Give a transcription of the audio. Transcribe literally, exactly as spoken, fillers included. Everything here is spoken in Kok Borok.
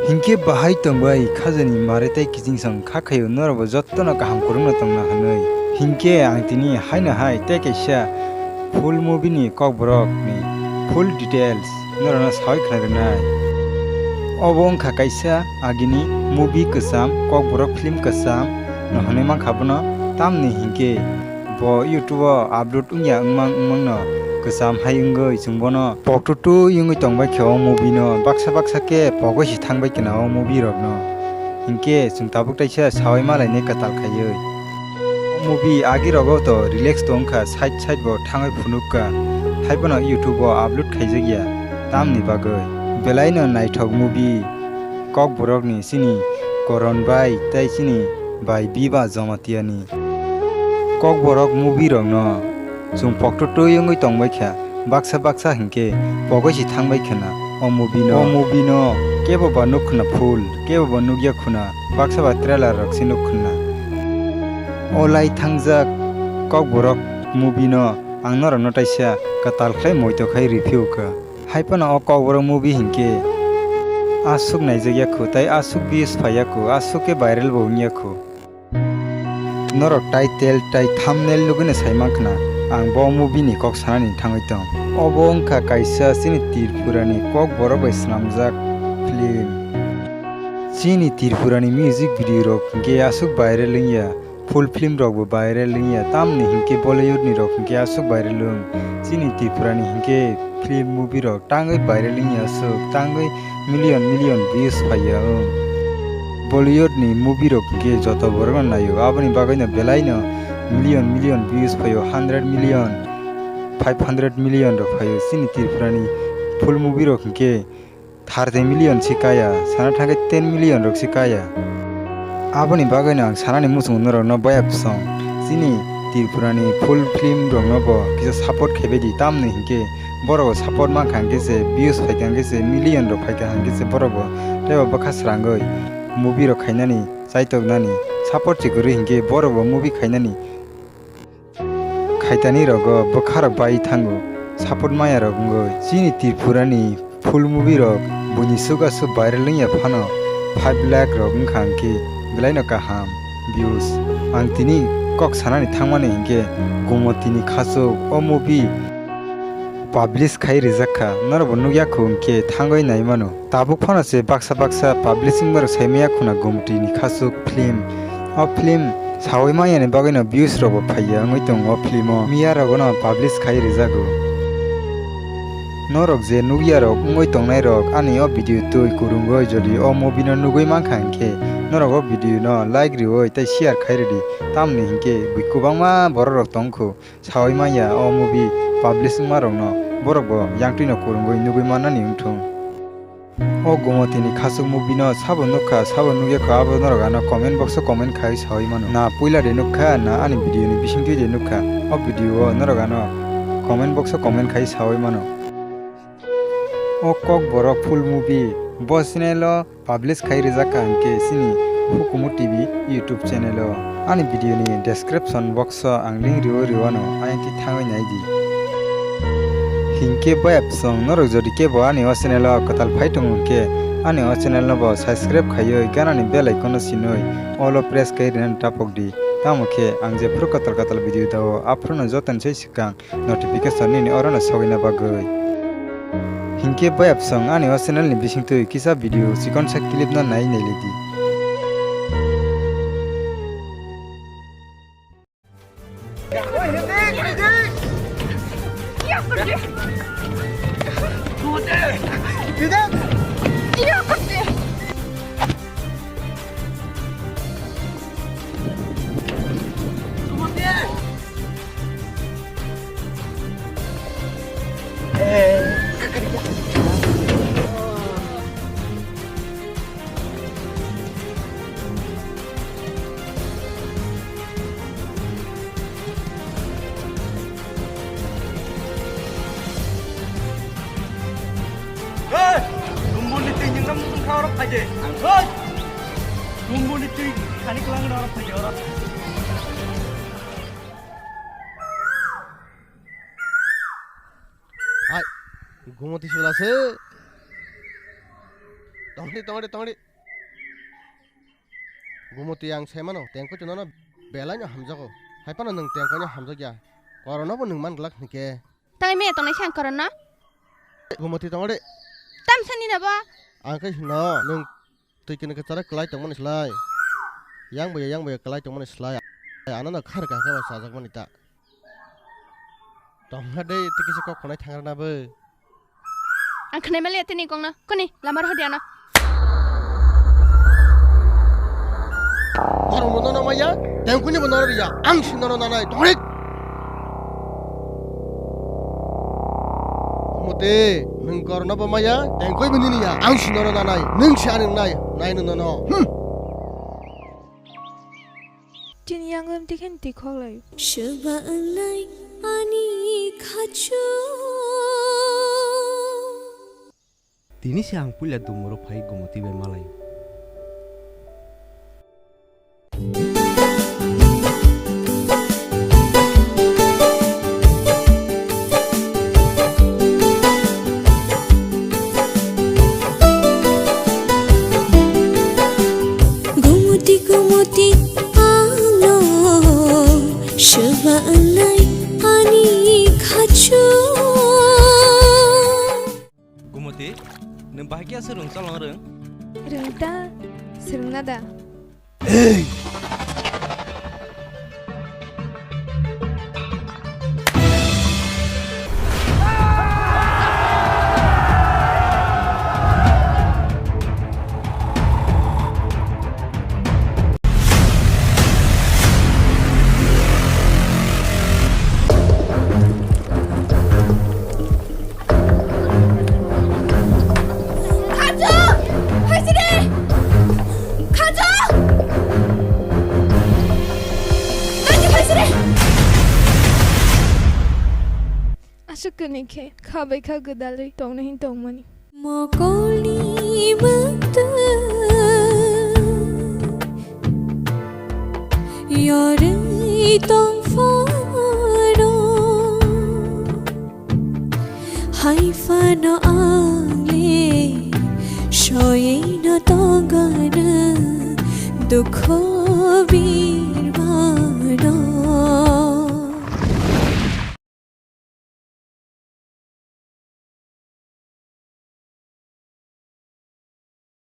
Hinkhe bahai tongbai khajani mare tei kichingsong kha khaio norokbo jottono kaham kwrwngno tongna hwnwi. Hinkhe ang tini haino hai tei kaisa full movie ni kokborok ni full details norokno sawi khna rwnai. Obo wngkha kaisa agini movie kwcham, kokborok film kwcham no hwnwi mankha bono, tamni hinkhe bo YouTube o upload wngya wngmang wngmangno kwcham hai wngwi chwng bono poktutu wngwi tongbai khe o movie no baksa baksa khe pogwi si thangbai khna o movie rokno. Hinkhe chwng tabuk taisa sawi malainai kwtal khaiwi. O movie agi rogo to relax tongkha, side side bo thangwi phunukka, haiphano YouTube o upload khaijakya tamni bagwi. Belaino naithok movie kokborokni chini Koron bai tei chini bai Biba Jamatia ni. Kokborok movie rokno chwng pokto twi wngwi tongbai kha, baksa baksa hinkhe pogwi si thangbai khna o movie no. O movie no kebo ba nuk khna full, kebo ba nukya khuna, baksa ba trailer rok se nuk khna. O lai thangjak kokborok movie no ang norokno taisa kwtal khlai moito khai review kha. Haiphano o kokborok movie hinkhe aswk naijakya khu tei aswk views phaiya khu, aswk khe viral bo wngya khu. Norok title tei thumbnail nugwino sai mankha na, ang bo movie ni kok sanani thangwi tong. Obo wngkha kaisa chini Tripura ni kokborok bai swnamjak film. Chini Tripura ni music video rok hinkhe aswk viral wngya, full film rok bo viral wngya, tamni hinkhe Bollywood ni rok hinkhe aswk viral wng. Chini Tripura ni hinkhe film movie rok tangwi viral wngya aswk, tangwi million million views phaiya wng. Bollywood ni movie rok hinkhe joto borokno naio, aboni bagwino belaino million million views phaio, hundred million, five hundred million rok phaio. Chini Tripura ni full movie rok hinkhe thirty million se kaya, sana thangkhe ten million rok se kaya. Aboni bagwino ang sanani muchungo norokno bayapsong, chini Tripura ni full film rokno bo kisa support khaibai di, tamni hinkhe borok bo support mankha hinkhe se views phaikha hinkhe se million rok phaikha hinkhe se borok bo teibo bwkha srangwi movie rok khainani chaitoknani support se kwrwi hinkhe borok bo movie khainani khaitani rogo bwkha rok bai thango, support maya rok wngwi. Chini Tripura ni full movie rok buini swk aswk viral wngya phano five lakh rok wngkha hinkhe belaino kaham views. Ang tini kok sanani thangmani hinkhe Gumoti ni Khachuk o movie publish khai rijak kha, norok bo nukya khu hinkhe thangwi nai mano. Tabuk phano se baksa baksa publishing borok sai maya khuna Gumoti ni Khachuk film. O film sawi maya ni bagwi no views rok bo phaiya wngwi tongo o film o. Miya rogo no publish khai rijago. Norok je nukya rok wngwi tongnai rok ani o video twi kwrwngwi jodi o movie no nugwi mankha hinkhe norok o video no like riwi tei share khai ridi, tamni hinkhe bui kwbangma borok rok tongkhu. Sawi manya o movie publish wngma rokno borok bo yangtwi no kwrwngwi nugwi mannani wngthung. O Gumoti ni Khachuk movie no sabo nukha, sabo nukya kha, abo norok ano comment box o comment khai sawi mano. Na puila de nukha, na ani video ni bisingtwi de nukha. O video o norok ano comment box o comment khai sawi mano. O Kokborok full movie bo channel o publish khai rijak kha hinkhe chini Hukumu T V YouTube channel o. Ani video ni description box o ang link riwi riwano, ayang thangwi nai di. Hinkhe bayapsong norok jodi kebo ani o channel o kwtal phai tongo hinkhe ani o channel no bo subscribe khaiwi ganani bell icon no sinwi all o press khai rinani tapok di. Tamo khe ang jephru kwtal kwtal video dao aphuru no joto ni sai swkang notification nini oro no sogwina bagwi. Hinkhe bayapsong ani o channel ni bisingtwi kisa video chikonsa clip no nai nailidi. Hey! Kumbuni twi nyinga mung kha oro phaide. Hey! Kumbuni twi khani klang oro phaide oro. Hai, Gumoti sula se. Tongdi, tongdi, tongdi. Gumoti, ang sai mano, tengkoi chwng nono belai no hamjago. Hai phano nwng tengkoi no hamjakya. Korono bo nwng man glak hwnkhe. Tangwi maya tongnai se ang korono? Gumoti, tongdi. Tamsa ni na bo? Ang khe hino, nwng twi kini kwcharo kwlai tongmani slai. Yang boya, yang boya kwlai tongmani slai. Ano no khar kha khe bo chajakmani ta. Tongna de, tei kisa kok khonai thangrana bo. Ang khwnai maliya tini kongno. Kuni, lama rohor di ano. Borok no nono maya, tengkuni bo nono riya. Ang si nono nanai, tongrik. Mote, nwng korono bo maya, tengkui bo nini ya. Ang si nono nanai, nwng si ani nai, nai no nono. Hmm. Chini yang lam tikhen tikhok lai. Seba wngnai ani khachu. Tini se ang puila dumuro phai Gumoti bai malai. Gumoti, Gumoti, ano seba wngnai ani khachu. Gumoti, nwng bahai khe aswk rwng chalong rwng? Rwng ta, swrwngna da? Khachu! Phaisidi! Khachu! Nangni phaisidi! Aswk kwnwi khe kha bai kha gwdalwi tongna hin tongmani. Mokolni mwktwi yorwi tong phano. Hai phano ang le soyeno tongana dukho birmano.